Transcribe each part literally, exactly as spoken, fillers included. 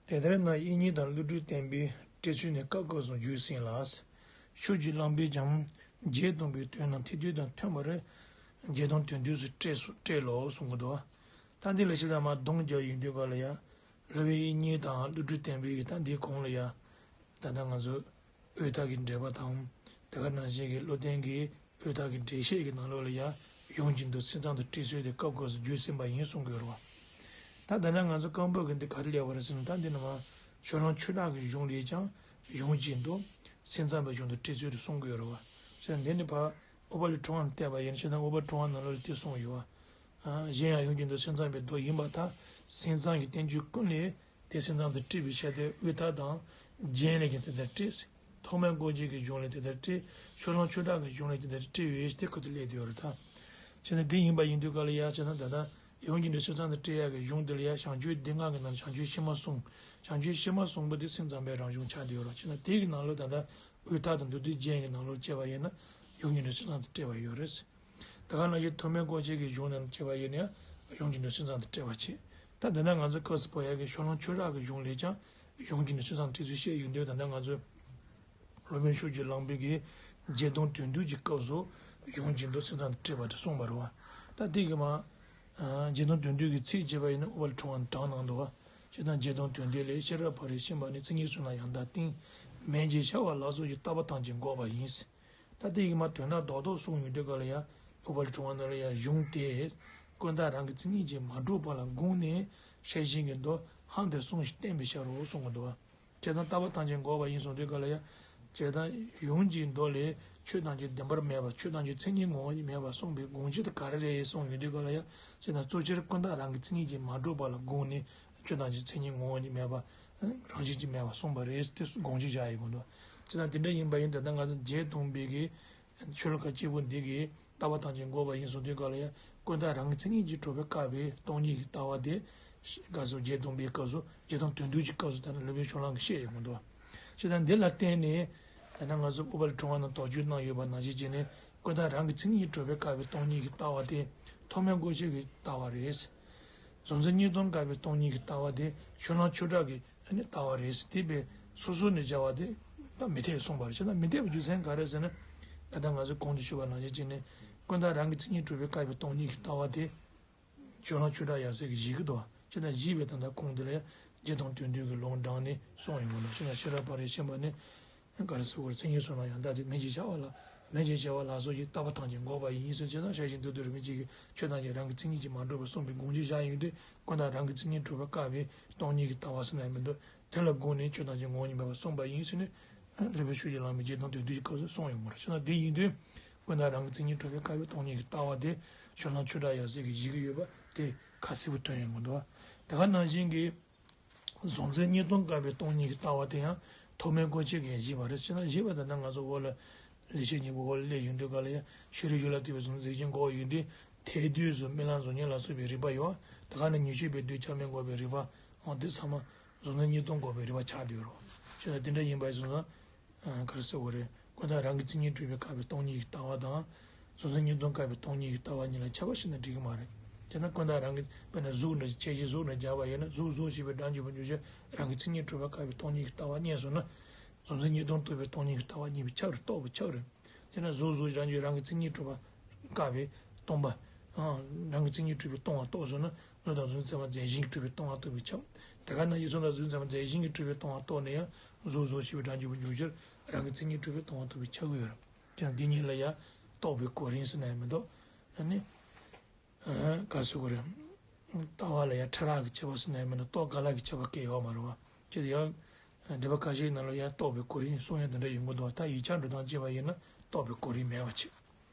དེ་ལྟར་ན་དབྱིག་གཉེན་དང་བློ་གྲོས་བརྟན་པས་བཀྲལ་ཚུལ་ནི་སྐབས་སྐབས་སུ་བརྗོད་ཟིན་ལ། ཕྱོགས་ཀྱི་གླང་པོས་ཀྱང་བརྒྱད་སྟོང་པའི་དོན་རྣམས་ཐད་ཐད་དང་མཐུན་པར་བརྒྱད་སྟོང་དོན་བསྡུས་སུ་བཀྲལ་སོ་བཀྲལ་ལོ་གསུང་གི་འདུག་ད་འདི་ལ་ཕྱི་ལ་མར་སྡོམ་རྒྱག་ཡོང་དུས་ག་ལ་ཡ། སློབ་དཔོན་དབྱིག་གཉེན་དང་བློ་གྲོས་བརྟན་པའི་ད་འདིའི་གོང་ལ་ཡ། ད་ལྟ་ང་ཚོ་དབུས་མཐའ་གི་འགྲེལ་པ་དང་། དེ་ག་ནང་བཞིན་གྱི་བློ་ལྡན་གྱི་དབུས་མཐའ་གི་འགྲེལ་བཤད་ཀྱི་ནང་ལོགས་ལ་ཡང་ཡོངས་ཀྱི་མདོ་སེམས་ཙམ་དུ་བཀྲལ་ཚུལ་དེ་སྐབས་སྐབས་སུ་བརྗོད་ཟིན་པ་ཡིན་གསུང་གི་ཡོད་རེད་བ། ད་ད་ལྟ་ང་ཚོ་རྐང་པོ་གི་འདི་ག་རེ་ལབ་པ་རེད་ཟེར་ན། ད་འདི་ནི་མ་ཕྱོགས་གླང་ཆོས་གྲགས་ཀྱི་གཞུང་ལས་ཀྱང་ཡོངས་ཀྱི་མདོ་སེམས་ཙམ་པའི་གཞུང་དུ་བཀྲལ་ཚུལ་དེ་གསུང་གི་ཡོད་རེད་བ། ཟེར་ན་འདི་ནི་ཕར་ཨུཏྤ་ལའི་ཕྲེང་བ་ནས་བལྟས་པ་ཡིན་ན། ཕྱི་ནང་ཨུཏྤ་ལའི་ཕྲེང་བ་ནང་ལོགས་ལ་དེ་གསུངས་ཡོད་བ། གཞན་ཡང་ཡོངས་ཀྱི་མདོ་སེམས་ཙམ་པའི་མདོ་ཡིན་པར་ཐལ། སེམས་ཙམ་གྱི་བསྟན་བཅོས་ཀུན་ལས་དེ་སེམས་ཙམ་དུ་བཀྲལ་བའི་ཕྱིར་ཏེ། དབུས་མཐའ་དང་རྒྱན་ལས་ཀྱང་དེ་ལྟར་བཀྲལ། ཐོགས་མེད་སྐོར་བྱེད་ཀྱི་གཞུང་ལས་དེ་ལྟར་བཀྲལ། ཕྱོགས་གླང་ཆོས་གྲགས་ཀྱི་གཞུང་ལས་དེ་ལྟར་བཀྲལ་བའི་དེ་ཁོ་ཐག་ལས་དེ་ཡོད་རེད་ད། བྱས་ཙང་དེ་ཡིན་པ་ཡིན་དུས་ག་ལ་ཡ། བྱས་ཙང་ད་ལྟ་ཡོངས་ཀྱི་མདོ་སེམས་ཙམ་དུ་བཀྲལ་ཡག་གི་གཞུང་དེ་ལ་ཡ། བྱང་ཆུབ་སྡེ་ལྔ་གི་ནང་ནས་བྱང་ཆུབ་ཕྱི་མ་གསུམ། བྱང་ཆུབ་ཕྱི་མ་གསུམ་པོ་དེ་སེམས་ཙམ་པའི་རང་གཞུང་ཆགས་བསྡད་ཡོད་རེད། བྱས་ཙང་དེ་གི་ནང་ལོགས་ད་ལྟ་དབུས་མཐའ་དང་མདོ་སྡེ་རྒྱན་གྱི་ནང་ལོགས་བྱས་པ་ཡིན་ན་ཡོངས་ཀྱི་མདོ་སེམས་ཙམ་དུ་བཀྲལ་བ་ཡོད་རེད། དེ་ག་ནང་བཞིན་ཐོགས་མེད་སྐོར་བྱེད་ཀྱི་གཞུང་ནང་བྱས་པ་ཡིན་ན་ཡང་ཡོངས་ཀྱི་མདོ་སེམས་ཙམ་དུ་བཀྲལ་བ་བྱེད། ད་དེ་ནས་ང་ཚོ་སྐབས་སུ་བབ་ཡག་གི་ཕྱོགས་གླང་ཆོས་གྲགས་ཀྱི་གཞུང་ལས་ཀྱང་ཡོངས་ཀྱི་མདོ་སེམས་ཙམ་དུ་བཀྲལ་ཚུལ་བཤད་ཡོང་དུས། ད་ལྟ་ང་ཚོ་སློབ་དཔོན་ཕྱོགས་ཀྱི་གླང་པོ་གིས་བརྒྱད་སྟོང་དོན་བསྡུས་ཀྱི་སྐབས་སུ་ཡོངས་ཀྱི་མདོ་སེམས་ཙམ་དུ་བཀྲལ་བ་དེ་གསུངས་པ་རེད་བ། ད་དེ་གི་མ་བརྒྱད་སྟོང་དོན་བསྡུས་ཀྱི་ཚིག་བྱས་པ་ཡིན་ན་ཨུཏྤ་ལའི་ཕྲེང་བ་ནས་དྲངས་གནང་འདུག་བ། ཞེ་སྡང་བརྒྱད་སྟོང་དོན་བསྡུས་ལས། ཤེས་རབ་ཕ་རོལ་ཕྱིན་པ་ནི། མཚན་ཉིད་གསུམ་ལ་ཡང་དག་བརྟེན། མན་ཇི་བྱ་བ་ལ་སོགས་ཀྱི། རྟག་པ་ཐམས་ཅད་འགོག་པ་ཡིན། ད་དེ་ཡི་མ་དོན་དག་རྡོག་རྡོག་གསུངས་ཡོང་དུས་ག་ལ་ཡ། ཨུཏྤ་ལའི་ཕྲེང་བ་ནང་ལ་ཡ་གཞུང་དེ་ཀུན་བརྟགས་རང་གི་མཚན་ཉིད་ཀྱིས་མ་གྲུབ་པ་ལ་དགོངས་ནས་ཤེར་ཕྱིན་གྱི་མདོ་ཧང་དེ་གསུངས་ཤིང་བསྟན་པའི་ཕྱིར་རོ་གསུང་གི་འདུག་བ། བྱས་ཙང་རྟག་པ་ཐམས་ཅད་འགོག་པ་ཡིན་གསུངས་དུས་ག་ལ་ཡ། བྱས་ཙང་ཡོངས་ཀྱི་མདོ་ལས་ཆོས་ཐམས་ཅད་བདེན་པར་མེད་པ། ཆོས་ཐམས་ཅད་མཚན་ཉིད་ངོ་བོ་ཉིད་མེད་པ་གསུངས་པའི་དགོངས་གཞི་དེ་ག་རེ་རེད་གསུངས་ཡོང་དུས་ག་ལ་ཡ། བྱས་ཙང་གཙོ་ཆེར་ཀུན་བརྟགས་རང་གི་མཚན་ཉིད་ཀྱིས་མ་གྲུབ་པ་ལ་དགོངས་ནས་ཆོས་ཐམས་ཅད་མཚན་ཉིད་ངོ་བོ་ཉིད་མེད་པ། རང་བཞིན་གྱིས་མེད་པ་གསུངས་པ་རེད། དེ་དགོངས་གཞི་བཞག་ཡོད་དགོས་འདུག་བྱས་ཙང་དེ་འདྲ་ཡིན་པ་ཡིན་ད་ལྟ་ང་ཚོ་བརྒྱད་སྟོང་པའི་གི་ཆོས་ལུགས་ཁ་གཅིག་པོ་འདི་གིས་རྟག་པ་ཐམས་ཅད་འགོག་པ་ཡིན་གསུངས་དུས་ག་ལ་ཡ། ཀུན་བརྟགས་རང་གི་མཚན་ཉིད་ཀྱིས་གྲུབ་པའི་བཀག་པའི་སྟོང་ཉིད་ཀྱི་ལྟ་བ་དེ། སྐབས་སུ་བརྒྱད་སྟོང་པའི་སྐབས་སུ། བརྒྱད་སྟོང་དོན་བསྡུས་ཀྱི་སྐབས་སུ་ད་ནི་སློབ་དཔོན་ཕྱོགས་གླང་གིས་བཤད་ཡོད་མི་འདུག་བྱས་ཙང་འདི་ལ་བརྟེན་ནས་ད་ནི་ང་ཚོ་ཨུཏྤ་ལའི་ཕྲེང་བ་ནང་དོགས་གཅོད་གནང་ཡོད་པ་ནང་བཞིན་བྱས་ནས། ཀུན་བརྟགས་རང་གི་མཚན་ཉིད་ཀྱིས་གྲུབ་པའི་བཀག་པའི་སྟོང་ཉིད་ཀྱི་ལྟ་བ་དེ་ཐོགས་མེད་སྐོར་བྱེད་ཀྱི་ལྟ་བ་རེད། གཟུང་འཛིན་གཉིས་སྟོང་བཀག་པའི་སྟོང་ཉིད་ཀྱི་ལྟ་བ་དེ་ཕྱོགས་གླང་ཆོས་གྲགས་ཀྱི་ལྟ་བ་རེད། དེ་བས་སོ་སོ་ནས་བྱ་བ་དེ་ད་མི་འཐད་གསུངས་པ་རེད། བྱས་ཙང་མི་འཐད་པའི་རྒྱུ་མཚན་ག་རེ་ཟེར་ན། ད་ལྟ་ང་ཚོས་གོང་དུ་ཞུས་པ་ནང་བཞིན་བྱས་ནས་ཀུན་བརྟགས་རང་གི་མཚན་ཉིད་གྲུབ་པའི་བཀག་པའི་སྟོང་ཉིད་ཀྱི་ལྟ་བ་དེ་ཕྱོགས་གླང་ཆོས་གྲགས་ཡབ་སྲས་ཀྱིས་བཞེད་ཀྱི་འདུག་བྱས་ཙང་བཞེད་པའི་ད་ལྟ་གོང་དེ་ལ་ཡང་བརྒྱད་སྟོང་དོན་བསྡུས་ཀྱི་ལུང་དྲངས་ནས་གསུངས་ཡོང་གི་འདུག་བྱས་ཙང་ཤེས་རབ་ཕ་རོལ་ཕྱིན་པ་ནི། ག་རེ་ཟེར་དགོས་རེད། མཚན་ཉིད་གསུམ་ལ་ཡང་དག་བརྟེན། མན་ཇི་བྱ་བ་ལ། མན་ཇི་བྱ་བ་ལ་སོགས་ཀྱི། རྟག་པ་ཐམས་ཅད་འགོག་པ་ཡིན་ཟེར། བྱས་ཙང་ཤེར་ཕྱིན་མདོ་སྡེ་རུ་མི་གཅིག་གིས་ཆོས་ཐམས་ཅད་རང་གི་མཚན་ཉིད་ཀྱིས་མ་གྲུབ་པ་གསུངས་པའི་དགོངས་གཞི་བཞག་ཡོང་དུས། ཀུན་བརྟགས་རང་གི་མཚན་ཉིད་གྲུབ་པ་བཀག་པའི་སྟོང་ཉིད་ཀྱི་ལྟ་བ་ཟེར་ན་ཡང་མི་འདུག་དེ་ལ་དགོངས་ནས་ཆོས་ཐམས་ཅད་ངོ་བོ་ཉིད་མེད་པར་གསུངས་པ་ཡིན་ཟེར་ནས། སློབ་དཔོན་ཕྱོགས་ཀྱི་གླང་པོས་བརྒྱད་སྟོང་དོན་བསྡུས་ཀྱི་སྐབས་སུ་གསུངས་ཡོང་གི་རེད། བྱས་ཙང་དེ་ཡིན་དུས་ཀུན་བརྟགས་རང་གི་མཚན་ཉིད་གྲུབ་པའི་བཀག་པའི་སྟོང་ཉིད་ཀྱི་ལྟ་བ་དེ་ཕྱོགས་གླང་ཆོས་གྲགས་ཡབ་སྲས་ཀྱིས་བཞེད་ཀྱི་ཡོད་པ་དེ་ཁ་གསལ་པོ་ཐོན་ཡོང་གི་འདུག་དེ་ག་ནང་བཞིན་གྱི། གཟུང་འཛིན་གཉིས་སྟོང་བཀག་པའི་སྟོང་ཉིད་ཀྱི་ལྟ་བ་དེ་ཡང་ཐོགས་མེད་སྐོར་བྱེད་ཀྱིས་བཞེད་པ་རེད། བྱས་ན་བཞེད་པ་དེ་ནི་ང་ཚོ་འོག་ལ་ལེགས་བཤད་སྙིང་པོ་འོག་ལ་སླེབས་ཡོང་དུས་ག་ལ་ཡང་ཕྱི་རོལ་ཡུལ་ལ་ལྟོས་པའི་གཟུང་འཛིན་གཞན་འགོག་ཡོང་དུས། ཐལ་འདོད་སོགས་རྨི་ལམ་གཟུགས་བརྙན་ལ་སོགས་པའི་རིག་པ་ཡོད། དེ་ག་ནི་ཉེས་སྤྱོད་པའི་འདོད་ཆགས་མི་འགོག་པའི་རིག་པའང་དེ་ཚང་མ་གཟུང་འཛིན་གཉིས་སྟོང་འགོག་པའི་རིག་པ་ཆགས་བསྡད་ཡོད་རེད། བྱས་ཙང་དེ་འདྲ་ཡིན་པ་སོང་ཙང་། ག་རེ་ཟེར་དགོས་རེད། ཀུན་བརྟགས་རང་གི་མཚན་ཉིད་གྲུབ་པའི་བཀག་པའི་སྟོང་ཉིད་ཀྱི་ལྟ་བ་དང་། གཟུང་འཛིན་གཉིས་སྟོང་བཀག་པའི་སྟོང་ཉིད་ཀྱི་ལྟ་བ་གཉིས་ལ་ཁྱབ་པ་ཞིག་ན་འགྲིག་གི་མ་རེད། དེས་ན་ཀུན་བརྟགས་རང་གི་དཔེར་ན་གཟུགས་འདྲ་ཞིག་ཁྱད་གཞི་གཟུགས་ནང་སྦྱར་བ་ཡིན་ན། གཟུགས་གཟུགས་ཞེས་པའི་སྒྲ་འཇུག་པ་འཇུག་བྱེད་རང་གི་མཚན་ཉིད་གྲུབ་པའི་བཀག་པའི་སྟོང་ཉིད་ཀྱི་ལྟ་བ་རྙེད་སོང་ན། གཟུང་འཛིན་གཉིས་སྟོང་རྟོགས་པའི་སྟོང་ཉིད་ཀྱི་ལྟ་བ་རྙེད་པས་ཁྱབ་རེད། རྟོགས་པས་ཁྱབ་རེད། དེས་ན་གཟུགས་གཟུགས་སྒྲ་འཇུག་རང་གི་མཚན་ཉིད་གྲུབ་པ་བཀག་པའི་སྟོང་པ། རང་གི་མཚན་ཉིད་གྲུབ་པའི་སྟོང་པ་རྟོགས་སོང་ན། བློ་དང་གཟུགས་ཚད་མ་རྫས་གཞན་གྱིས་གྲུབ་པའི་སྟོང་པ་རྟོགས་པས་ཁྱབ། དེ་ག་ནང་བཞིན་བཟོ་དང་གཟུགས་ཚད་མ་རྫས་གཞན་གྱིས་གྲུབ་པའི་སྟོང་པ་རྟོགས་ན་ཡང་། གཟུགས་གཟུགས་ཞེས་པའི་སྒྲ་འཇུག་པ་འཇུག་ཕྱིར་རང་གི་མཚན་ཉིད་གྲུབ་པའི་སྟོང་པ་རྟོགས་པས་ཁྱབ་ཀྱི་ཡོད་རེད། ཀྱང་འདི་གཉིས་ལ་ཡང་རྟོགས་པའི་གོ་རིམ་ཟེར་ན་ཡང་མི་འདུག་ཨ་ནི། ག་ཟེར་དགོས་རེད། ལྟ་བ་ལ་ཡང་ཕྲ་རགས་ཀྱི་ཁྱད་པར་ཟེར་ན་ཡང་མི་འདུག་རྟོགས་ག་ལ་གི་ཁྱད་པར་སྐད་ཡོད་མ་རེད་བ། ཅི་ཡང་། འགྲེལ་པ་ཁ་ཤས་ནང་ལ་ཡང་རྟོགས་པའི་གོ་རིམ་གསུང་ཡ་དེ་འདྲ་ཡོང་གི་འདུག་ད་ཡིག་ཆ་འགྲོ་སྟངས་བྱས་པ་ཡིན་ན་རྟོགས་པའི་གོ་རིམ་མེད་པ་ཅིག་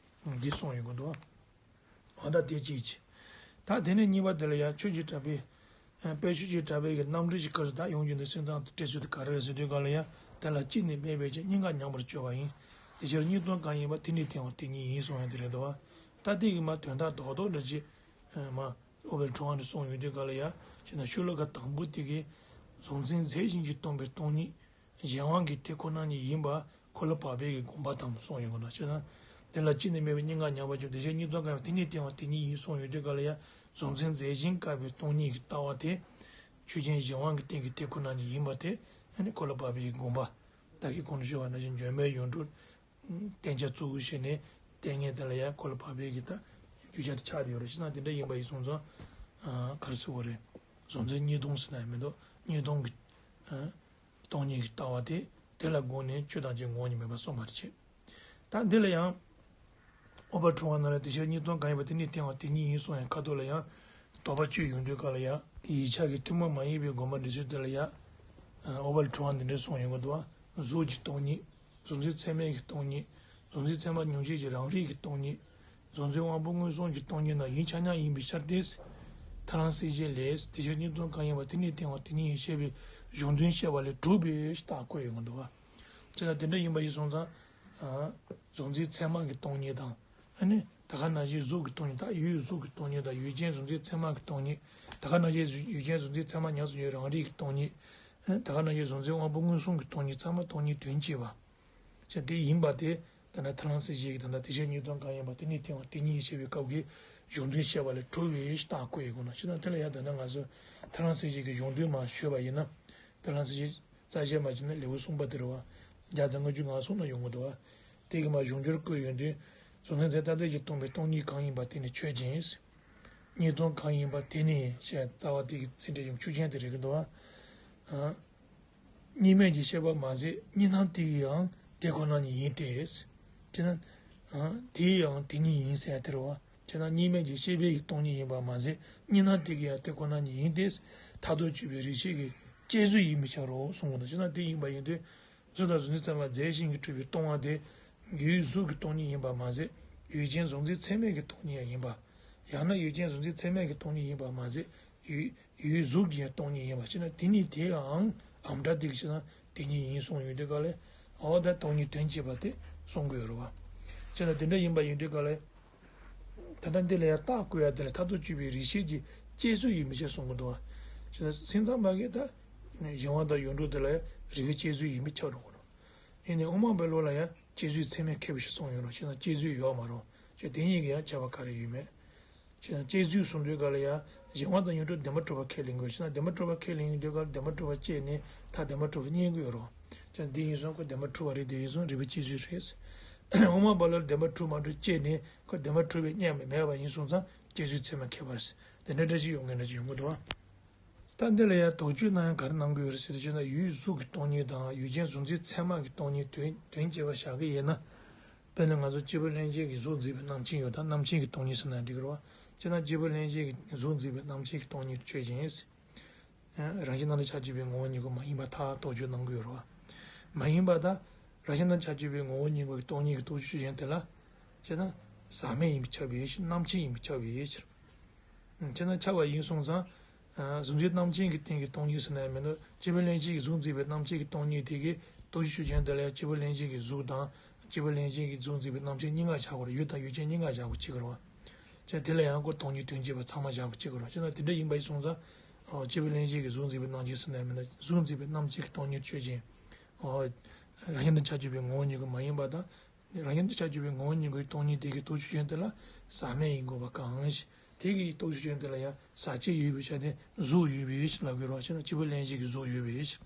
འདི་གསུངས་ཡོང་གི་འདུག་འོ་ད་དེ་གཅིག་བྱས། ད་དེ་ནས་གཉིས་པ་དེ་ལ་ཡང་ཆོས་ཀྱི་གྲགས་པས། དཔལ་ཆོས་ཀྱི་གྲགས་པའི་གི་རྣམ་འགྲེལ་གྱི་སྐབས་སུ་ད་ཡོངས་ཀྱི་མདོ་སེམས་ཙམ་དུ་བཀྲལ་ཚུལ་དེ་ག་རེ་རེད་ཟེར་དུས་ག་ལ་ཡང་དེ་ལ་སྐྱེས་ནས་སྨྲས་པས་ཀྱང་སྙིང་ག་མཉམ་པར་སྤྱོད་པ་ཡིན། དེ་ཕྱིར་གཉིས་སྟོང་གང་ཡིན་པ་དེ་ནི་དེ་བ་དེ་ཉིད་ཡིན་གསུངས་ཡ་དེ་རེད་འདུག་ད་དེ་གི་མ་དོན་དག་རྡོག་རྡོག་འདྲ་ཅིག་མ་ཨུཏྤལ་ཕྲེང་བ་ནས་གསུངས་ཡོད་དུས་ག་ལ་ཡང་ཞེ་ན་ཤོ་ལོ་ཀ་དང་པོ་དེ་གི་གཟུང་འཛིན་རྫས་གཞན་གྱིས་སྟོང་པའི་སྟོང་ཉིད། གཞན་དབང་གིས་དེ་ཁོ་ན་ཉིད་ཡིན་པ་འཁོར་ལོ་བག་ཕེབས་ཀྱི་དགོངས་པ་དང་གསུངས་ཡོད་པ་དང་། ཅེ་ན། དེ་ལ་སྐྱེས་ནས་སྨྲས་པས་སྙིང་ག་མཉམ་པར་སྤྱོད། དེ་ཕྱིར་གཉིས་སྟོང་གང་ཡིན་པ་དེ་ནི་དེ་བ་དེ་ཉིད་ཡིན་གསུངས་ཡོད་དུས་ག་ལ་ཡང་གཟུང་འཛིན་རྫས་གཞན་བཀག་པའི་སྟོང་ཉིད་ཀྱི་ལྟ་བ་དེ། ཆོས་ཅན་གཞན་དབང་གི་སྟེང་གི་དེ་ཁོ་ན་ཉིད་ཡིན་པ་དེ། ཨ་ནི་འཁོར་ལོ་བར་པའི་དགོངས་པ། ད་གིན་གོང་དུ་ཞུས་པ་ནང་བཞིན་འཇོག་མེད་ཡོངས་གྲུབ་བསྟན་བྱ་གཙོ་བོ་བྱས་ནས་བསྟན་ངེས་དེ་ལ་ཡང་འཁོར་ལོ་བར་པའི་གི་ད་རྒྱུ་ཆ་དེ་ཆགས་བསྡད་ཡོད་རེད། བྱས་ན་དེ་འདྲ་ཡིན་པ་ཡིན་སོང་ཙང་། ཨ། ག་རེ་ཟེར་དགོས་རེད། གཟུང་འཛིན་གཉིས་སྟོང་ཟེར་ན་ཡང་མི་འདུག་གཉིས་སྟོང་གི། ཨ། སྟོང་ཉིད་ཀྱི་ལྟ་བ་དེ། དེ་ལ་དགོངས་ནས་ཆོས་ཐམས་ཅད་ངོ་བོ་ཉིད་མེད་པར་གསུངས་པར་བྱེད། ད་འདི་ལ་ཡང་། འོད་དཔལ་འཕྲོ་བ་ནང་ལ་དེ་ཕྱིར་གཉིས་སྟོང་གང་ཡིན་པ་དེ་ནི་དེ་ཡང་དེ་ཉིད་ཡིན་གསུངས་ཡང་ཁ་ཐོག་ལ་ཡང་། དོགས་པ་གཅོད་ཡོང་དུས་སྐབས་ལ་ཡང་། ཡིག་ཆ་གི་ཐུན་མོང་མ་ཡིན་པའི་དགོངས་པ་འགྲེལ་ཚུལ་དེ་ལ་ཡང་། འོད་དཔལ་འཕྲོ་བ་འདི་འདྲ་གསུངས་ཡོང་གི་འདུག་གཟུགས་ཀྱི་སྟོང་ཉིད། གཟུགས་འཛིན་ཚད་མེད་ཀྱི་སྟོང་ཉིད། གཟུགས་འཛིན་ཚད་མ་མྱོང་བྱེད་ཀྱི་རང་རིག་གི་སྟོང་ཉིད། གཟུགས་འཛིན་དབང་པོ་མངོན་སུམ་གྱི་སྟོང་ཉིད་རྣམས་ཡིན་ཆ་མཉམ་ཡིན་པའི་ཕྱིར་ཏེ། ཐར་ལམ་གསལ་བྱེད་ལས། དེ་ཕྱིར་གཉིས་སྟོང་གང་ཡིན་པ་དེ་ནི་དེ་ཡང་དེ་ཉིད་ཡིན་ཞེས་པའི་གཞུང་དོན་བཤད་པ་ལས་གྲུབ་པའི་རྟགས་བཀོད་ཡོང་གི་འདུག་བ། བྱས་ན་དེ་འདྲ་ཡིན་པ་ཡིན་སོང་ཙང་། ཨ། གཟུགས་འཛིན་ཚད་མ་གི་སྟོང་ཉིད་དང་། ཨ་ནི་ད་ག་ནང་བཞིན་གཟུགས་ཀྱི་སྟོང་ཉིད་དང་ཡུལ་གཟུགས་ཀྱི་སྟོང་ཉིད་དང་ཡུལ་ཅན་གཟུགས་འཛིན་ཚད་མ་གི་སྟོང་ཉིད། ད་ག་ནང་བཞིན་ཡུལ་ཅན་གཟུགས་འཛིན་ཚད་མ་ཉམས་སུ་མྱོང་བའི་རང་རིག་གི་སྟོང་ཉིད། ཨ། ད་ག་ནང་བཞིན་གཟུགས་འཛིན་དབང་པོ་མངོན་སུམ་གྱི་སྟོང་ཉིད་ཚང་མ་སྟོང་ཉིད་དོན་གཅིག་པ། ཅེས་དེ་ཡིན་པ་དེ། ད་ལྟ་ཐར་ལམ་གསལ་བྱེད་ཀྱི་ད་ལྟ་དེ་ཕྱིར་གཉིས་སྟོང་གང་ཡིན་པ་དེ་ནི་དེ་ཡང་དེ་ཉིད་ཡིན་ཞེས་པའི་སྐབས་ཀྱི་གཞུང་དོན་བཤད་པ་ལས་གྲུབ་པའི་རྟགས་བཀོད་ཡོང་གི་འདུག་བྱས་ན་དེ་ལ་ཡང་ད་ལྟ་ང་ཚོ་ཐར་ལམ་གསལ་བྱེད་ཀྱི་གཞུང་དོན་མར་ཞུས་པ་ཡིན་ན། ཐར་ལམ་གསལ་བྱེད་རྩ་བཤད་མ་བྱས་ན་ལེའུ་གསུམ་པ་དེ་རེད་བ། བརྒྱ་དང་ལྔ་བཅུ་ང་གསུམ་ན་ཡོང་གི་འདུག་བ། དེ་གི་མར་གཞུང་འགྱུར་བཀོད་ཡོང་དུས། གཟུགས་འཛིན་ཚད་མཐའ་དོན་གྱིས་སྟོང་པའི་སྟོང་ཉིད་གང་ཡིན་པ་དེ་ནི་ཆོས་ཅན། གཉིས་སྟོང་གང་ཡིན་པ་དེ་ནི་ཞེས་རྩ་བ་དེ་གི་ཚིག་འགྲེལ་ཡང་ཆོས་ཅན་དེ་རེད་ཀྱི་འདུག་བ། ཨ། གཉིས་མེད་ཀྱི་ཤེས་པ་མ་ཟད་གཉིས་སྣང་དེ་ཡང་དེ་ཁོ་ན་ཉིད་ཡིན་ཏེ། དེ་ན། ཨ། དེ་ཡང་དེ་ཉིད་ཡིན་ཟེར་ཡ་དེ་རེད་བ། དེ་ན་གཉིས་མེད་ཀྱི་ཤེས་པའི་སྟོང་ཉིད་ཡིན་པ་མ་ཟད་གཉིས་སྣང་དེ་གི་ཡང་དེ་ཁོ་ན་ཉིད་ཡིན་ཏེ། མཐར་ཐུག་དཔྱོད་པའི་རིགས་ཤེས་ཀྱི་དཔྱད་བཟོད་ཡིན་པའི་ཕྱིར་རོ་གསུངས་པ་དང་། བྱས་ན་དེ་ཡིན་པ་ཡིན་དུས། གཟུགས་དང་གཟུགས་འཛིན་ཚད་མ་རྫས་གཞན་གྱིས་གྲུབ་པའི་སྟོང་པ་དེ། ཡུལ་གཟུགས་ཀྱི་སྟོང་ཉིད་ཡིན་པ་མ་ཟད། ཡུལ་ཅན་གཟུགས་འཛིན་ཚད་མེད་ཀྱི་སྟོང་ཉིད་ཡང་ཡིན་པ། ཡང་ན་ཡུལ་ཅན་གཟུགས་འཛིན་ཚད་མེད་ཀྱི་སྟོང་ཉིད་ཡིན་པ་མ་ཟད། ཡུལ་ཡུལ་གཟུགས་ཀྱི་ཡང་སྟོང་ཉིད་ཡིན་པ་ཞེ་ན། དེ་ནི་དེའང་ཨམ་ཕྲ་དེ་གི་ཞེ་ན་དེ་ཉིད་ཡིན་གསུངས་ཡོང་དུས་སྐབས་ལ། འོ་ད་སྟོང་ཉིད་དོན་གཅིག་པ་དེ་གསུང་གི་ཡོད་རེད་བ། ཞེ་ན་དེ་འདྲ་ཡིན་པ་ཡིན་དུས་སྐབས་ལ། ད་ལྟ་འདི་ལ་ཡང་རྟགས་བཀོད་ཡ་དེ་ལ་མཐར་ཐུག་དཔྱོད་པའི་རིགས་ཤེས་ཀྱི་དཔྱད་བཟོད་ཡིན་པའི་ཕྱིར་གསུང་གི་འདུག་བ། ཞེ་ན་སེམས་ཙམ་པ་གིས་ད་གཞན་དབང་དང་ཡོངས་གྲུབ་དེ་ལ་ཡང་རིགས་པའི་དཔྱད་བཟོད་ཡིན་པའི་ཕྱིར་རོ། ཡིན་ནའི་དབུ་མ་པའི་ལུགས་ལ་ཡང་དཔྱད་བཟོད་ཚད་མས་ཁེགས་པའི་ཕྱིར་གསུངས་ཡོད་རེད། ཞེ་ན་དཔྱད་བཟོད་ཡོད་མ་རེད། ཞེ་དེ་གཉིས་ཀྱི་ཡང་ཁྱད་པར་ག་རེ་ཡོད་མེད། ཞེ་ན་དཔྱད་བཟོད་གསུང་དུས་སྐབས་ལ་ཡང་གཞན་དབང་དང་ཡོངས་གྲུབ་བདེན་པར་གྲུབ་པ་ཁས་ལེན་དགོས། ཞེ་ན་བདེན་པར་གྲུབ་པ་ཁས་ལེན་དུས་སྐབས་བདེན་པར་གྲུབ་པ་དཔྱད་ནས་ད་བདེན་པར་གྲུབ་པ་རྙེད་ཀྱི་ཡོད་རེད། ཞེ་ན་འདི་ཡིན་སོང་ཁོ་བདེན་པར་གྲུབ་པ་རེད། དེ་ཡིན་སོང་རིགས་པའི་དཔྱད་བཟོད་རེད། དབུ་མ་པ་ལ་བདེན་པར་གྲུབ་མ་གྲུབ་དཔྱད་ནས་ཁོ་བདེན་པར་གྲུབ་པའི་རྙེད་མེད་པ་ཡིན་སོང་ཙང་དཔྱད་བཟོད་ཚད་མས་ཁེགས་པ་རེད། དེ་འདྲ་འདྲ་ཞིག་ཡོང་མཁན་འདྲ་ཞིག་ཡོང་གི་འདུག་བ། ད་འདི་ལ་ཡང་དོགས་གཅོད་གནང་ཡ་ག་རེ་གནང་གི་ཡོད་རེད་ཟེར་དུས་ཅེ་ན། ཡུལ་གཟུགས་ཀྱི་སྟོང་ཉིད་དང་ཡུལ་ཅན་གཟུགས་འཛིན་ཚད་མ་གི་སྟོང་ཉིད་དོན་དོན་གཅིག་པ་བཞག་གི་ཡིན་ན། དཔེར་ན་ང་ཚོ་སྐྱེས་བུ་ལྷན་སྐྱེས་ཀྱི་གཟུགས་འཛིན་པའི་རྣམ་མཁྱེན་ཡོད་དང་རྣམ་མཁྱེན་གྱི་སྟོང་ཉིད་ཟེར་ན་འགྲིག་གི་རེད་བ། ཅེ་ན་སྐྱེས་བུ་ལྷན་སྐྱེས་ཀྱི་གཟུགས་འཛིན་པའི་རྣམ་མཁྱེན་གྱི་སྟོང་ཉིད་ཆོས་ཅན། རང་བཞིན་རྣམ་དག་ཆ་གཅིག་པའི་ངོ་བོ་ཉིད་ཀྱི་མ་ཡིན་པ་ད་དོགས་གཅོད་གནང་གི་ཡོད་རེད་བ། མ་ཡིན་པ་ད་རང་བཞིན་རྣམ་དག་ཆ་གཅིག་པའི་ངོ་བོ་ཉིད་ཀྱི་སྟོང་ཉིད་ཀྱི་རྟོགས་ཆོས་ཆོས་ཅན་དེ་ལ། ཅེ་ན་ཟག་མེད་ཡིན་པས་ཁྱབ་པའི་ཕྱིར། རྣམ་མཁྱེན་ཡིན་པས་ཁྱབ་པའི་ཕྱིར། ཁྱེད་རྣམས་ཁྱབ་པ་ཡིན་སོང་ཙང་། གཟུགས་འཛིན་རྣམ་མཁྱེན་གྱི་སྟེང་གི་སྟོང་ཉིད་ཟེར་ན་ཡང་མི་འདུག་སྐྱེས་བུ་ལྷན་སྐྱེས་ཀྱི་གཟུགས་འཛིན་པའི་རྣམ་མཁྱེན་གྱི་སྟོང་ཉིད་དེ་གི་རྟོགས་ཆོས་ཆོས་ཅན་དེ་ལ་ཡང་སྐྱེས་བུ་ལྷན་སྐྱེས་ཀྱི་གཟུགས་དང་། སྐྱེས་བུ་ལྷན་སྐྱེས་ཀྱི་གཟུགས་འཛིན་པའི་རྣམ་མཁྱེན་གཉིས་ཀ་བཞག་དགོས་རེད། ཡུལ་དང་ཡུལ་ཅན་གཉིས་ཀ་བཞག་དགོས་ཅིག་རེད་བ། ཅེ་དེ་ལ་ཡང་ཁོ་སྟོང་ཉིད་དོན་གཅིག་པ་ཚང་མ་བཞག་དགོས་ཅིག་རེད་བ། ཅེ་ན་དེ་འདྲ་ཡིན་པ་ཡིན་སོང་ཙང་། སྐྱེས་བུ་ལྷན་སྐྱེས་ཀྱི་གཟུགས་འཛིན་པའི་རྣམ་མཁྱེན་ཟེར་ན་ཡང་མི་འདུག་གཟུགས་འཛིན་པའི་རྣམ་མཁྱེན་གྱི་སྟོང་ཉིད་ཆོས་ཅན། རང་བཞིན་དང་ཆ་གཅིག་པའི་ངོ་བོ་ཉིད་ཀྱི་མ་ཡིན་པ་དང་། རང་བཞིན་དུ་ཆ་གཅིག་པའི་ངོ་བོ་ཉིད་ཀྱི་སྟོང་ཉིད་དེ་གི་རྟོགས་ཆོས་ཅན་དེ་ལ་ཟག་མེད་ཡིན་དགོས་པ་གང་ཞིག་དེ་གི་རྟོགས་ཆོས་ཅན་དེ་ལ་ཡང་ཟག་བཅས་ཡོད་པའི་ཆ་ནས་གཟུགས་ཡོད་པའི་ཕྱིར་ལབ་དགོས་རེད་བ། ཅེ་ན་སྐྱེས་བུ་ལྷན་སྐྱེས་ཀྱི་གཟུགས་ཡོད་པའི་ཕྱིར།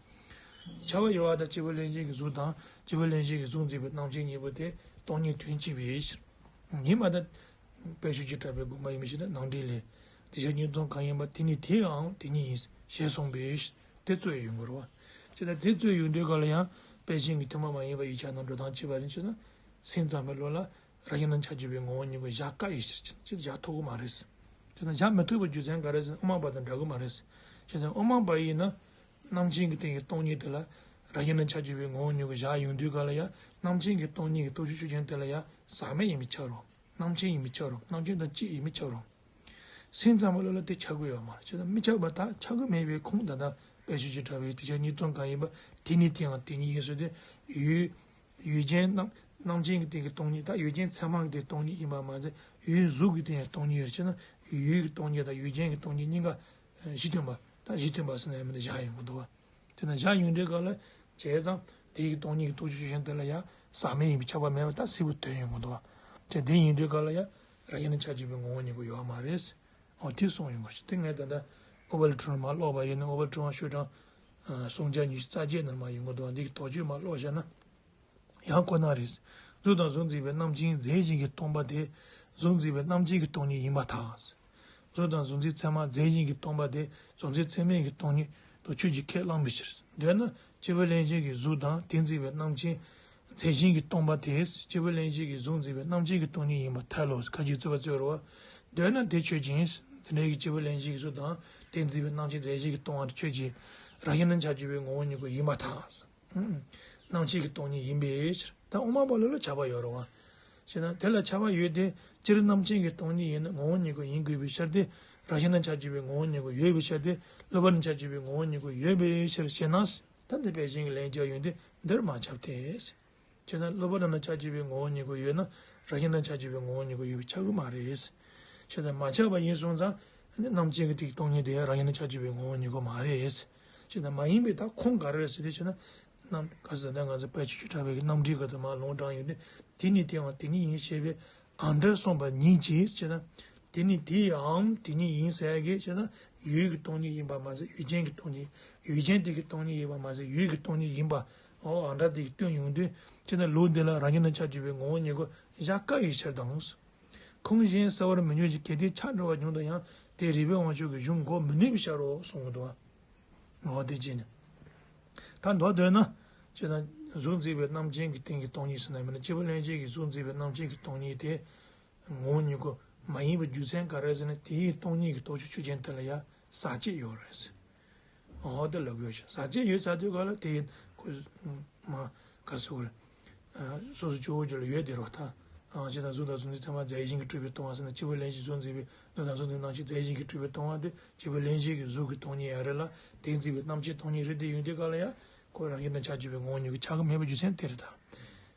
ཁྱབ་པ་ཡོད་པ་དང་སྐྱེས་བུ་ལྷན་སྐྱེས་ཀྱི་གཟུགས་དང་སྐྱེས་བུ་ལྷན་སྐྱེས་ཀྱི་གཟུགས་འཛིན་པའི་རྣམ་མཁྱེན་གཉིས་པོ་དེ་སྟོང་ཉིད་དོན་གཅིག་པའི་ཕྱིར། ཡིན་པ་དང་། དཔལ་ཆོས་ཀྱི་གྲགས་པའི་དགོངས་པ་ཡིན་པའི་ཕྱིར་ན་ནང་འགྲེལ་ལས། དེ་ཕྱིར་གཉིས་སྟོང་གང་ཡིན་པ་དེ་ནི་དེའང་དེ་ཉིད་ཡིན་ཞེས་གསུངས་པའི་ཕྱིར། དེ་རྩོད་ཡོང་དགོས་རེད་བ། ཅེ་ན་དེ་རྩོད་ཡོང་དུས་སྐབས་ལ་ཡང་དཔལ་ཆེན་གྱི་ཐུན་མོང་མ་ཡིན་པ་ཡིག་ཆ་རྣམས་འགྲོ་སྟངས་གཅིག་པ་རེད། ཅེ་ན་སེམས་ཙམ་པའི་བློ་ལ་རང་བཞིན་རྣམ་དག་ཆ་གཅིག་པའི་ངོ་བོ་ཉིད་ཀྱི་བཞག་དཀའ་ཡི་ཕྱིར་ཅེ་ན་བཞག་ཐུབ་ཀྱི་མ་རེད། ཅེ་ན་བཞག་མི་ཐུབ་པའི་རྒྱུ་མཚན་ག་རེ་ཟེར་ན་དབུ་མ་པ་དང་འདྲ་གི་མ་རེད། ཅེ་ན་དབུ་མ་པ་ཡིན་ན་རྣམ་མཁྱེན་གྱི་སྟེང་གི་སྟོང་ཉིད་དེ་ལ་རང་བཞིན་རྣམ་དག་ཆ་གཅིག་པའི་ངོ་བོ་ཉིད་ཀྱི་བཞག་ཡོང་དུས་སྐབས་ལ་ཡང་རྣམ་མཁྱེན་གྱི་སྟོང་ཉིད་ཀྱི་རྟོགས་ཆོས་ཆོས་ཅན་དེ་ལ་ཡང་ཟག་མེད་ཡིན་པས་ཁྱབ་རུང་། རྣམ་མཁྱེན་ཡིན་པས་ཁྱབ་རུང་། རྣམ་མཁྱེན་དང་གཅིག་ཡིན་པས་ཁྱབ་རུང་། སེམས་ཙམ་པ་ལ་ལ་དེ་ཁྱབ་ཀྱི་ཡོད་མ་རེད། ཅེ་ན་མི་ཁྱབ་པ་དག་ཁྱབ་ཀྱི་མེད་པའི་ཁུངས་ད་ལྟ་དཔལ་ཆོས་ཀྱི་གྲགས་པའི་དེ་ཕྱིར་གཉིས་སྟོང་གང་ཡིན་པ་དེ་ནི་དེའང་དེ་ཉིད་ཡིན་ཟེར་ཏེ། ཡུལ་ཡུལ་ཅན་རྣམ་རྣམ་མཁྱེན་གྱི་སྟེང་གི་སྟོང་ཉིད་དང་ཡུལ་ཅན་ཚད་མ་གི་སྟེང་སྟོང་ཉིད་ཡིན་པ་མ་ཟད་ཡུལ་གཟུགས་ཀྱི་སྟེང་སྟོང་ཉིད་ཡོད་ཅེ་ན་ཡུལ་གྱི་སྟོང་ཉིད་དང་ཡུལ་ཅན་གྱི་སྟོང་ཉིད་གཉིས་ཀ་གཞི་མཐུན་པ་དང་གཞི་མཐུན་པ་ཟེར་ན་ཡང་མི་འདུག་བཞག་ཡོང་གི་འདུག་བ། དེ་ན་བཞག་ཡོང་དུས་སྐབས་ལ་བྱས་ཙང་དེ་ཡི་སྟོང་ཉིད་ཀྱི་རྟོགས་ཆོས་ཆོས་ཅན་དེ་ལ་ཡང་ཟག་མེད་ཡིན་པས་ཁྱབ་པ་མེད་པ་ད་གསལ་པོ་ཐོན་ཡོང་གི་འདུག་བ། དེ་དེ་ཡིན་དུས་སྐབས་ལ་ཡང་རང་བཞིན་རྣམ་དག་ཆ་གཅིག་པའི་ངོ་བོ་ཉིད་ཀྱི་ཡོད་མ་རེད། འོ་དེ་གསུངས་ཡོང་གི་ཞིག་དེ་ངས་ད་ལྟ་ ཨུཏྤལ་འཁྲུལ་མ་ཀློག་པ་ཡིན་ན། ཨུཏྤལ་འཁྲུལ་བ་ཤོག་གྲངས་ཨ་སུམ་བརྒྱ་ཉི་ཤུ་རྩ་བརྒྱད་ནང་མ་ཡོང་གི་འདུག་འདི་གི་དོགས་གཅོད་མ་ཀློག་བྱས་ན། ཡང་ཁོ་ན་རེད། གཟུགས་དང་གཟུགས་འཛིན་པའི་རྣམ་མཁྱེན་རྫས་གཞན་གྱིས་སྟོང་པ་དེ་གཟུགས་འཛིན་པའི་རྣམ་མཁྱེན་གྱི་སྟོང་ཉིད་ཡིན་པར་ཐལ། གཟུགས་དང་གཟུགས་འཛིན་ཚད་མ་རྫས་གཞན་གྱིས་སྟོང་པ་དེ་གཟུགས་འཛིན་ཚད་མིན་གྱི་སྟོང་ཉིད་དུ་ཁྱོད་ཀྱིས་ཁས་བླངས་པའི་ཕྱིར། འདོད་ན་སྐྱེས་བུ་གླེན་ཞིག་གིས་གཟུགས་དང་དེ་འཛིན་པའི་རྣམ་མཁྱེན་རྫས་གཞན་གྱིས་སྟོང་པ་དེ་སྐྱེས་བུ་གླེན་ཞིག་གིས་གཟུགས་འཛིན་པའི་རྣམ་མཁྱེན་གྱི་སྟོང་ཉིད་ཡིན་པར་ཐལ་ལོ། ཁ་ཅིག་རྩོད་པ་རྩོད་རོ། འདོད་ན་དེ་ཆོས་ཅན། དེ་འདྲའི་གི་སྐྱེས་བུ་གླེན་ཞིག་གིས་གཟུགས་དང་དེ་འཛིན་པའི་རྣམ་མཁྱེན་རྫས་གཞན་གྱིས་སྟོང་པ་དེ་ཆོས་ཅན། རང་བཞིན་དང་ཁྱབ་འཇུག་པའི་ངོ་བོ་ཉིད་ཀྱང་ཡིན་པར་ཐལ། རྣམ་མཁྱེན་གྱི་སྟོང་ཉིད་ཡིན་པའི་ཕྱིར། ད་དབུ་མ་པ་ལོ་ལ་ཁྱབ་པ་ཡོད་རེད་བ། ཞེ་ན་དེ་ལ་ཁྱབ་པ་ཡོད་དེ། སྤྱིར་རྣམ་མཁྱེན་གྱི་སྟོང་ཉིད་ཡིན་ན་ངོ་བོ་ཉིད་ཀྱང་ཡིན་དགོས་པའི་ཕྱིར་ཏེ། རང་བཞིན་དང་ཁྱབ་འཇུག་པའི་ངོ་བོ་ཉིད་ཀྱང་ཡོད་པའི་ཕྱིར་ཏེ། གློ་བུར་དང་ཁྱབ་འཇུག་པའི་ངོ་བོ་ཉིད་ཀྱང་ཡོད་པའི་ཕྱིར་ཞེ་ན། ད་འདི་སྦས་ཆེན་གྱི་ལན་རྒྱག་ཡོང་དུས་འདིར་མ་ཁྱབ་སྟེ། ཞེ་ན་གློ་བུར་དང་ཁྱབ་འཇུག་པའི་ངོ་བོ་ཉིད་ཀྱང་ཡོད་ན་རང་བཞིན་དང་ཁྱབ་འཇུག་པའི་ངོ་བོ་ཉིད་ཀྱང་ཡོད་པས་ཁྱབ་ཀྱི་མ་རེད། ཞེ་ན་མ་ཁྱབ་པ་ཡིན་སོང་ཙང་རྣམ་མཁྱེན་གྱི་དེའི་སྟོང་ཉིད་དེ་རང་བཞིན་དང་ཁྱབ་འཇུག་པའི་ངོ་བོ་ཉིད་ཀྱང་མ་རེད། ཞེ་ན་མ་ཡིན་པའི་ད་ཁུངས་ག་རེ་རེད་ཟེར་དུས་ཞེ་ན། རྣམ་ག་ཟེར་ན་ང་ཚོ་དཔལ་ཆོས་ཀྱི་གྲགས་པའི་གི་རྣམ་འགྲེལ་ག་དུ་མ་ལུང་དྲངས་ཡོད་དེ། དེ་ནི་དེའང་དེ་ཉིད་ཡིན་ཞེས་པའི་ཨ་འདྲ་གསུངས་པ་ཉིད་ཀྱིས་ཞེ་ན། དེ་ནི་དེའང་དེ་ཉིད་ཡིན་ཟེར་གི་ཞེ་ན། ཡུལ་གྱི་སྟོང་ཉིད་ཡིན་པ་མ་ཟད་ཡུལ་ཅན་གྱི་སྟོང་ཉིད། ཡུལ་ཅན་དེ་གི་སྟོང་ཉིད་ཡིན་པ་མ་ཟད་ཡུལ་གྱི་སྟོང་ཉིད་ཡིན་པ། འོ་ཨ་འདྲ་དེ་གི་སྟོན་ཡོང་དུས་ཞེ་ན་ལུགས་འདི་ལ་རང་བཞིན་དང་ཁྱབ་འཇུག་པའི་ངོ་བོ་ཉིད་ཀྱང་བཞག་དཀའ་བའི་ཕྱིར་དང་། ཁུངས་གཞན་གསལ་བར་མི་འགྱུར་ཞིང་། གལ་ཏེ་ཁྱབ་འགྲོ་བ་ཉུང་དུ་ཡང་དེ་རིགས་པས་དབང་ཕྱུག་གི་གཞུང་གོ་མི་ནུས་པའི་ཕྱིར་རོ་གསུངས་འདུག་འོ་དེ་ཅི་ནི། ད་མདོར་བསྡུས་ན། ཅེ་ན་གཟུགས་འཛིན་པའི་རྣམ་མཁྱེན་གྱི་སྟེང་གི་སྟོང་ཉིད་ཟེར་ན་མིན་ན། སྐྱེས་བུ་གླེན་ཞིག་གིས་གཟུགས་འཛིན་པའི་རྣམ་མཁྱེན་གྱི་སྟོང་ཉིད་དེ་ངོ་བོ་ཉིད་ཀྱང་མ་ཡིན་པའི་རྒྱུ་མཚན་ག་རེ་ཟེར་ན། དེའི་སྟོང་ཉིད་ཀྱི་དོགས་གཅོད་ཆོས་ཅན་དེ་ལ་ཡང་ཟག་བཅས་ཡོད་རེད། འོ་དེ་ལབ་དགོས་ཤིང་། ཟག་བཅས་ཡོད་ཚར་དུས་ག་ལ་དེ་ཁོ་མ་ག་རེ་ཟེར་དགོས་རེད། སོ་སོ་སྐྱེ་བོ་རྒྱུད་ལ་ཡོད་དེ་རོ་ད། ཨང་ཅི་དང་གཟུགས་དང་གཟུགས་འཛིན་ཚད་མ་རྫས་གཞན་གྱིས་གྲུབ་པའི་སྟོང་པ་ཟེར་ན། སྐྱེས་བུ་གླེན་ཞིག་གཟུགས་འཛིན་པའི་གཟུགས་དང་གཟུགས་འཛིན་རྣམ་ཤེས་རྫས་གཞན་གྱིས་གྲུབ་པའི་སྟོང་པ་དེ། སྐྱེས་བུ་གླེན་ཞིག་གི་གཟུགས་ཀྱི་སྟོང་ཉིད་ཡང་རེད་ལ། དེ་འཛིན་པའི་རྣམ་ཤེས་སྟོང་ཉིད་རེད་དེ་ཡོང་དུས་ག་ལ་ཡང་ཁོ་རང་བཞིན་དང་ཁྱབ་འཇུག་པའི་ངོ་བོ་ཉིད་ཀྱིས་ཁྱབ་ཀྱི་མེད་པའི་རྒྱུ་མཚན་དེ་རེད་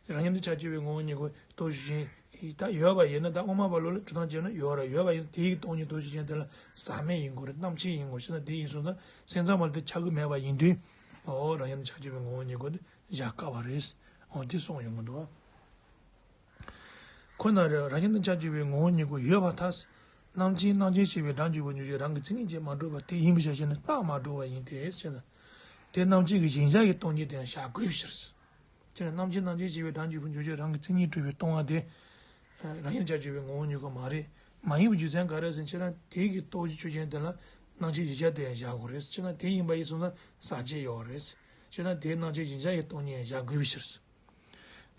ད། རང་བཞིན་དང་ཁྱབ་འཇུག་པའི་ངོ་བོ་ཉིད་ཀྱི་དོགས་གཞི་ཅན་ད་ཡོད་པ་ཡིན་ན། ད་དབུ་མ་པ་ལོ་ལ་འགྲོ་སྟངས་བྱས་ན་ཡོད་ར། ཡོད་པ་ཡིན་ན་དེའི་སྟོང་ཉིད་དོགས་གཞི་ཅན་དེ་ལ་ཟག་མེད་ཡིན་དགོས་རེད། རྣམ་མཁྱེན་ཡིན་དགོས་ཞེ་ན། དེ་ཡིན་སོང་ཙང་སེམས་ཙམ་པ་ལ་དེ་ཁྱབ་ཀྱི་མེད་པ་ཡིན་དུས། འོ་རང་བཞིན་དང་ཁྱབ་འཇུག་པའི་ངོ་བོ་ཉིད་ཀྱི་དེ་བཞག་དཀའ་བ་རེད། འོ་དེ་གསུངས་ཡོང་གི་འདུག་ཁོ་ན་རེ་རང་བཞིན་དང་ཁྱབ་འཇུག་པའི་ངོ་བོ་ཉིད་ཀྱང་ཡོད་པར་ཐལ། རྣམ་མཁྱེན་རྣམ་མཁྱེན་ཞེས་པའི་སྒྲ་འཇུག་པའི་འཇུག་ཕྱིར་རང་གི་མཚན་ཉིད་ཀྱིས་མ་གྲུབ་པ་དེ་ཡིན་པའི་ཕྱིར་ཞེ་ན། རྟགས་མ་གྲུབ་པ་ཡིན་ཏེ་ཞེ་ན། དེ་རྣམ་མཁྱེན་གྱི་གཞལ་བྱ་ཡི་སྟོང་ཉིད་དུ་ཡང་བཞག་དགོས་པའི་ཕྱིར། དེ་ནི་རྣམ་མཁྱེན་རྣམ་མཁྱེན་ཞེས་པའི་སྒྲ་འཇུག་པའི་འཇུག་ཕྱིར་རང་གི་མཚན་ཉིད་གྲུབ་པའི་སྟོང་པ་དེ། རང་བཞིན་དང་ཁྱབ་འཇུག་པའི་ངོ་བོ་ཉིད་ཀྱང་མ་རེད། མ་ཡིན་པའི་རྒྱུ་མཚན་ག་རེ་ཟེར་ན། ཅེ་ན་དེ་གི་དོགས་གཞི་ཆོས་ཅན་དེ་ལ་རྣམ་མཁྱེན་གཞལ་བྱ་དེ་ཡང་བཞག་དགོས་རེད། ཅེ་ན་དེ་ཡིན་པ་ཡིན་སོང་ན་ཟག་བཅས་ཡོད་རེད། ཅེ་ན་དེའི་རྣམ་མཁྱེན་གཞལ་བྱ་ཡི་སྟོང་ཉིད་ཡང་བཞག་དགོས་པའི་ཕྱིར།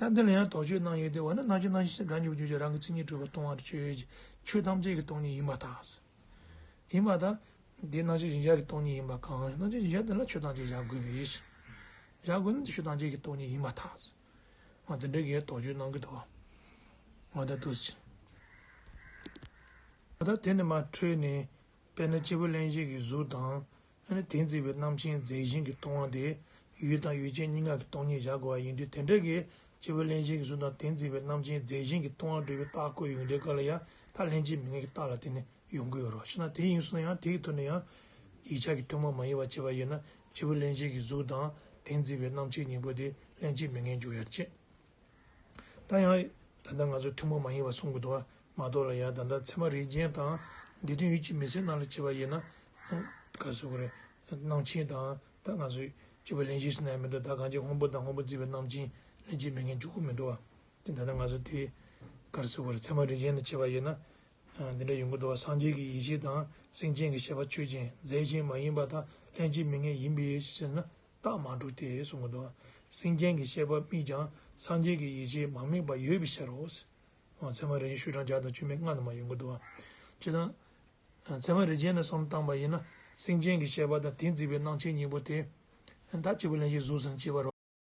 ད་འདི་ལ་ཡང་དོགས་གཅོད་གནང་ཡོད་དེ། འོ་ན་རྣམ་མཁྱེན་རྣམ་མཁྱེན་ཞེས་སྒྲ་འཇུག་པའི་འཇུག་ཕྱིར་རང་གི་མཚན་ཉིད་གྲུབ་པའི་སྟོང་པ་དེ་ཆོས་ཅན། ཆོས་ཐམས་ཅད་ཀྱི་སྟོང་ཉིད་ཡིན་པར་ཐལ། ཡིན་པར་ཐལ། འདི་རྣམ་མཁྱེན་གཞལ་བྱ་གི་སྟོང་ཉིད་ཡིན་པ་གང་། རྣམ་མཁྱེན་གཞལ་བྱ་དེ་ལ་ཆོས་ཐམས་ཅད་བཞག་དགོས་པའི་ཕྱིར། བཞག་དགོས་ན་དེ་ཆོས་ཐམས་ཅད་ཀྱི་སྟོང་ཉིད་ཡིན་པར་ཐལ། འོ་དེ་འདྲ་གི་དོགས་གཅོད་གནང་གི་འདུག་འོ་ད་འདུག་ཟེར། འོ་ད་དེ་ནི་མ་འཕྲོས་ནས། དཔེར་ན་སྐྱེས་བུ་གླེན་ཞིག་གི་གཟུགས་དང་། ཨ་ནི་དེ་འཛིན་པའི་རྣམ་མཁྱེན་རྫས་གཞན་གྱིས་སྟོང་པ་དེ། ཡུལ་དང་ཡུལ་ཅན་གཉིས་ཀ་གི་སྟོང་ཉིད་བཞག་དགོས་པ་ཡིན་དུས། དེ་འདྲ་གི་སྐྱེས་བུ་གླེན་ཞིག་གི་གཟུགས་དང་དེ་འཛིན་པའི་རྣམ་མཁྱེན་རྫས་གཞན་གྱིས་སྟོང་པར་འགྲོ་བའི་རྟགས་བཀོད་ཡོང་དུས་ག་ལ་ཡང་ད་ལྷན་ཅིག་མི་ངེས་ཀྱི་རྟགས་ལ་དེ་ནི་ཡོང་གི་ཡོད་རེད། ཞེ་ན་དེ་ཡིན་སོང་ཡང་དེ་ཡི་ཐོག་ནས་ཡང་ཡིག་ཆ་གི་ཐུན་མོང་མ་ཡིན་པ་བྱས་པ་ཡིན་ན། སྐྱེས་བུ་གླེན་ཞིག་གི་གཟུགས་དང་དེ་འཛིན་པའི་རྣམ་མཁྱེན་གཉིས་པོ་དེ་ལྷན་ཅིག་མི་ངེས་འཇུག་ཡ་བྱེད། ད་ཡང་ད་ལྟ་ང་ཚོས་ཐུན་མོང་མ་ཡིན་པ་གསུང་གི་འདུག་བ། མ་གཏོགས་ལ་ཡང་ད་ལྟ་ཚད་མ་རིགས་ཅན་དང་སྡེ་བདུན་ཡུལ་གྱི་མི་སེར་རྣམས་ལ་བྱས་པ་ཡིན་ན། ག་རེ་ཟེར་དགོས་རེད། རྣམ་མཁྱེན་དང་ད་ང་ཚོས་སྐྱེས་བུ་གླེན་ཞིག་ཟེར་ན་ཡང་མི་འདུག་ད་གང་ཅི་སྔོན་པོ་དང་སྔོན་པོ་འཛིན་པའི་རྣམ་མཁྱེན་ལྷན་ཅིག་མི་ངེས་འཇུག་གི་མི་འདུག་བ། དེ་ད་ལྟ་ང་ཚོ་དེ་ག་རེ་ཟེར་དགོས་རེད། ཚད་མ་རིགས་ཅན་ལ་བྱས་པ་ཡིན་ན། འདི་འདྲ་ཡོང་གི་འདུག་བ། སངས་རྒྱས་ཀྱི་ཡེ་ཤེས་དང་སེམས་ཅན་གྱི་ཤེས་པ་ཆོས་ཅན། རྫས་གཞན་མ་ཡིན་པར་ཐལ། ལྷན་ཅིག་མི་ངེས་ཡིན་པའི་ཕྱིར་ཟེར་ན། རྟགས་མ་གྲུབ་སྟེ་གསུང་གི་འདུག་བ། སེམས་ཅན་གྱི་ཤེས་པ་དམིགས་ཀྱང་སངས་རྒྱས་ཀྱི་ཡེ་ཤེས་མ་དམིགས་པ་ཡོད་པའི་ཕྱིར་རོ། ཚད་མ་རིགས་ཅན་ཤོག་གྲངས་བརྒྱ་དང་བཅུ་མེད་ལྔ་ནང་མ་ཡོང་གི་འདུག་བ། བྱས་ཙང་། ཚད་མ་རིགས་ཅན་ལ་བསམ་བློ་བཏང་པ་ཡིན་ན། སེམས་ཅན་གྱི་ཤེས་པ་དང་དེ་འཛིན་པའི་རྣམ་མཁྱེན་གཉིས་པོ་དེ། ད་སྐྱེས་བུ་གླེན་ཞིག་གཟུགས་སུ་སྐྱེས་པ་རེད།